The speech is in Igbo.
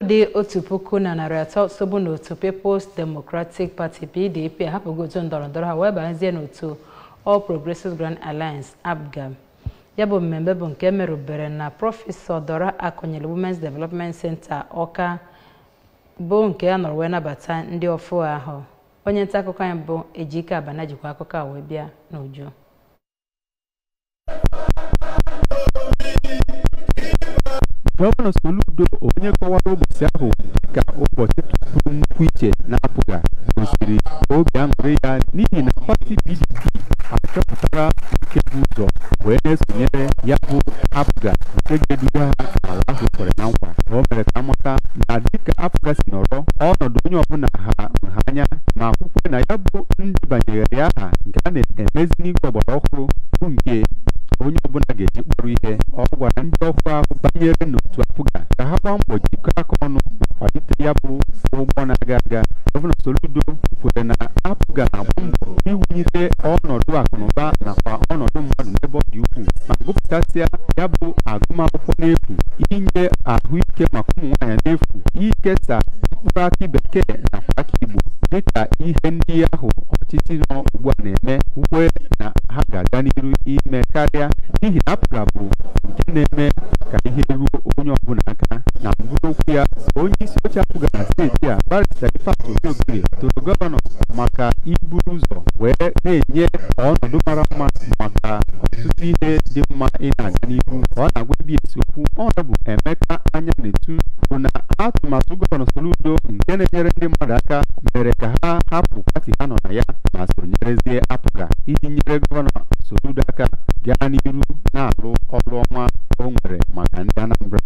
Dị 1,300 sobu n'otu People's Democratic Party (PDP) ahapụgo otu ndọrọndọrọ ha wee banyezie n'otu All Progressives Grand Alliance (APGA). Ya bụ mmemme bụ nke merụbere na Prọfesọ Dora Akunyili Women's Development Center, Awka, bụ nke a nọrọ wee nabata ndị ọfụ ahụ. Onye nta akụkọ anyị bụ Ejike Abana jikwa akụkọ a wee bịa n'uju. Gọvanọ Soludo, onye kọwara ụbọchị ahụ dịka ụbọchị tụpụrụ nnukwu iche na APGA, gosiri obi aṅụrị ya n'ihi na pati PDP achọpụtara nke bụ ụzọ wee na-esonyere ya bụ APGA nke ga-eduga ha n'ala ahụ kwere na nkwa. O mere ka amata na dịka APGA si nọrọ ọnọdụ, onye ọbụla ha nha anya ma kwukwe na ya bụ ndebanyegharị aha nke a na-emezi n'igwe ọgbara ọhụrụ bụ nke onye ọbụla ga-eji kpọrọ ihe. Ọ gwara ndị ọhụrụ ahụ banyere n'otu APGA ka ha gbaa mbọ jikọọ aka ọnụ ma kwalite ya bụ ụgbọ na-aga aga. Gọvanọ Soludo kwere na APGA na-agba mbọ iwulite ọnọdụ akụnụba nakwa ọnọdụ mmadụ n'ebe ọ dị ukwuu, ma gụpụtasịa ya bụ agụmakwụkwọ n'efu, inye ahụike maka ụmụ nwaanyị n'efu, ikesa mkpụrụ akị bekee nakwa akị Igbo dịka ihe ndị ahụ ọchịchị nọ ugbu a na-eme, kwukwe na ha ga-aga n'iru ime karịa n'ihi na APGA bụ nke na-eme ka ihe ruo onye ọbụla aka. Na mbụ okwu ya, onye isi oche APGA na steeti a, Barrister Ifeatụ Obiokere, toro gọvanọ maka iburu ụzọ wee na-enye ọnọdụ mara mma maka ọtụtụ ihe dị mma ị na-aga n'ihu. Ọ na-agwa ABS okwu, Honorable Emeka Anyanetu kwuru na atụmatụ gọvanọ Soludo nke na-enyere ndị mmadụ aka mere ka ha hapụ pati ha nọ na ya ma sonyerezie APGA iji nyere gọvanọ Soludo aka gaa n'iru na-alụ ọrụ ọma o nwere maka ndị Anambra.